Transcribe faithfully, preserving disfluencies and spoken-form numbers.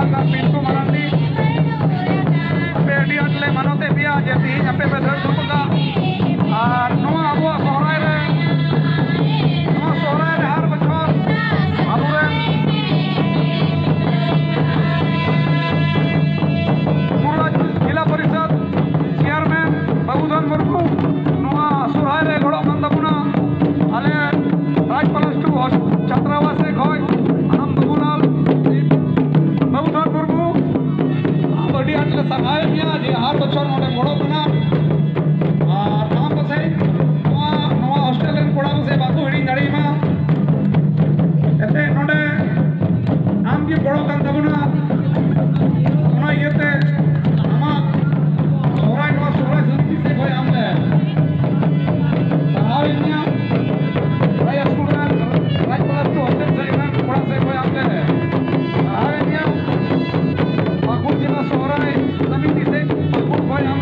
ᱟᱨ ᱯᱤᱱᱴᱩ ᱢᱟᱨᱟᱱᱰᱤ, ᱟᱯᱮ ᱟᱹᱰᱤ ᱟᱸᱴ ᱞᱮ ᱢᱟᱱᱚᱛᱮᱫ ᱯᱮᱭᱟ ᱡᱮ ᱛᱮᱦᱮᱧ ᱟᱯᱮ ᱯᱮ ᱫᱟᱹᱲ ᱫᱩᱯ ᱟᱠᱟᱫ᱾ ᱟᱨ ᱱᱚᱣᱟ ᱟᱵᱚᱣᱟᱜ ᱥᱚᱦᱨᱟᱭ ᱨᱮ, ᱱᱚᱣᱟ ᱥᱚᱦᱨᱟᱭ ᱨᱮ ᱦᱟᱨ ᱵᱚᱪᱷᱚᱨ ᱟᱵᱚᱨᱮᱱ ᱯᱩᱨᱟᱹ ᱡᱮᱞᱟ ᱯᱚᱨᱤᱥᱚᱫ ᱪᱮᱭᱟᱨᱢᱮᱱ ᱵᱟᱹᱵᱩᱫᱷᱚᱱ ᱢᱩᱨᱢᱩ ᱱᱚᱣᱟ ᱥᱚᱦᱨᱟᱭ ᱨᱮ ᱜᱚᱲᱚᱜ ᱠᱟᱱ ᱛᱟᱵᱚᱱᱟ᱾ ᱟᱞᱮ ᱨᱟᱡᱽ ᱯᱞᱟᱥ ᱴᱩ ᱦᱚᱥ-, ᱪᱷᱟᱛᱨᱟᱵᱟᱥ ᱥᱮᱫ ᱠᱷᱚᱱ ᱥᱟᱱᱟᱢ ᱵᱟᱹᱵᱩᱞᱟᱞ, ᱵᱟᱹᱵᱩᱫᱷᱚᱱ ᱢᱩᱨᱢᱩ, ᱟᱢ ᱟᱹᱰᱤ ᱟᱸᱴ ᱞᱮ ᱥᱟᱨᱦᱟᱣᱮᱫ ᱢᱮᱭᱟ ᱡᱮ ᱦᱟᱨ ᱵᱚᱪᱷᱚᱨ ᱱᱚᱰᱮᱢ ᱜᱚᱲᱚᱜ ᱠᱟᱱᱟ᱾ ᱟᱨ ᱟᱢ ᱯᱟᱥᱮᱡ ᱱᱚᱣᱟ, ᱱᱚᱣᱟ ᱦᱳᱥᱴᱮᱞ ᱨᱮᱱ ᱠᱚᱲᱟ ᱯᱟᱥᱮᱡ ᱵᱟᱠᱚ ᱦᱤᱲᱤᱧ ᱫᱟᱲᱮᱭᱟᱢᱟ᱾ ᱮᱱᱛᱮ ᱱᱚᱰᱮ ᱟᱢ ᱜᱮ ᱜᱚᱲᱚ ᱠᱟᱱ ᱛᱟᱵᱚᱱᱟ᱾ ᱚᱱᱟ ᱤᱭᱟᱹᱛᱮ ᱟᱢᱟᱜ ᱥᱚᱦᱨᱟᱭ, ᱱᱚᱣᱟ ᱥᱚᱦᱨᱟᱭ ᱥᱚᱢᱤᱛᱤ ᱥᱮᱫ ᱠᱷᱚᱱ ᱟᱢ ᱞᱮ ᱥᱟᱨᱦᱟᱣᱮᱫ ᱢᱮᱭᱟ᱾ ᱦᱟᱭ ᱥᱠᱩᱞ ᱨᱮᱱ ᱨᱟᱡᱽ ᱯᱞᱟᱥ ᱴᱩ ᱦᱳᱥᱴᱮᱞ ᱥᱮᱫ ᱨᱮᱱ ᱠᱚᱲᱟ ᱥᱮᱫ ᱠᱷᱚᱱ ᱟᱢ ᱞᱮ ᱥᱟᱨᱦᱟᱣᱮᱫ ᱢᱮᱭᱟ᱾ ᱯᱟᱹᱠᱩᱲ ᱡᱮᱞᱟ ᱥᱚᱦᱨᱟᱭ ᱥᱚᱢᱤᱛᱤ ᱥᱮᱫ ᱯᱟᱹᱠᱩᱲ ᱠᱷᱚᱱ ᱟᱢ